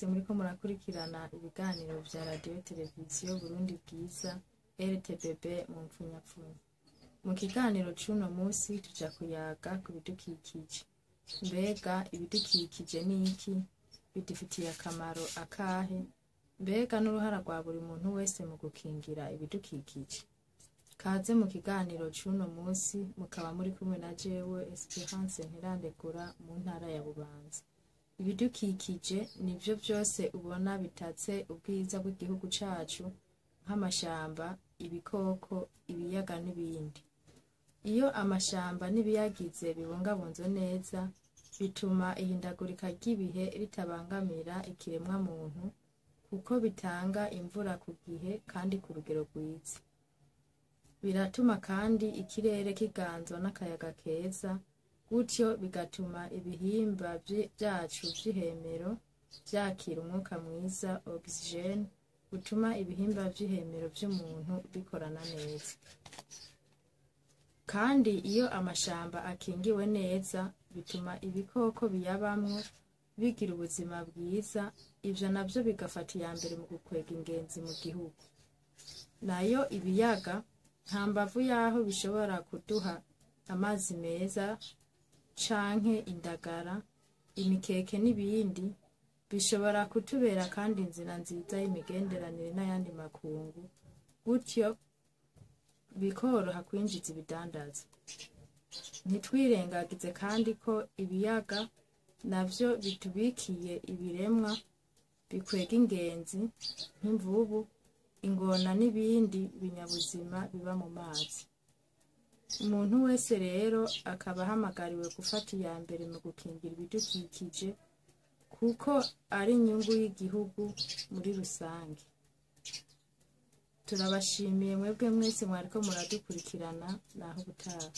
mwese muriko murakurikirana ibiganiro vya radiyo televiziyo Burundi Bwiza, RTBB mu mpfunyapfunyo. Mu kiganiro c'uno musi tuja kuyaga ku bidukikije. Mbega ibidukikije ni iki? Bidufitiye akamaro akahe? Mbega n'uruhara rwa buri muntu wese mu gukingira ibidukikije? Kaze mu kiganiro c'uno musi, mukaba muri kumwe na jewe Esperance Ntirandekura mu ntara ya Bubanza. Ibidukikije nivyo vyose ubona bitatse ubwiza bw'igihugu cacu, nk'amashamba, ibikoko, ibiyaga n'ibindi. Iyo amashamba n'ibiyagize bibungabunzwe neza, bituma ihindagurika ry'ibihe ritabangamira ikiremwa muntu, kuko bitanga imvura ku gihe kandi ku rugero rwiza. Biratuma kandi ikirere kiganzwa n'akayaga keza, gutyo bigatuma ibihimba vyacu vy'ihemero vyakira umwuka mwiza, oxygene, utuma ibihimba vy'ihemero vy'umuntu bikorana neza. Kandi iyo amashamba akingiwe neza, bituma ibikoko biyabamwo bigira ubuzima bwiza, ivyo navyo bigafata iya mbere mu gukwega ingenzi mu gihugu. Nayo ibiyaga, nta mbavu yaho bishobora kuduha amazi meza canke indagara, imikeke n'ibindi, bishobora kutubera kandi inzira nziza y'imigenderanire n'ayandi makungu, gutyo bikoroha kwinjiza ibidandaza. Ntitwirengagize kandi ko ibiyaga navyo bitubikiye ibiremwa bikwega ingenzi nk'imvubu, ingona n'ibindi binyabuzima biba mu mazi. Umuntu wese rero akaba ahamagariwe gufata iya mbere mu gukingira ibidukikije, kuko ari inyungu y'igihugu muri rusange. Turabashimiye mwebwe mwese mwariko muradukurikirana, naho ubutaha.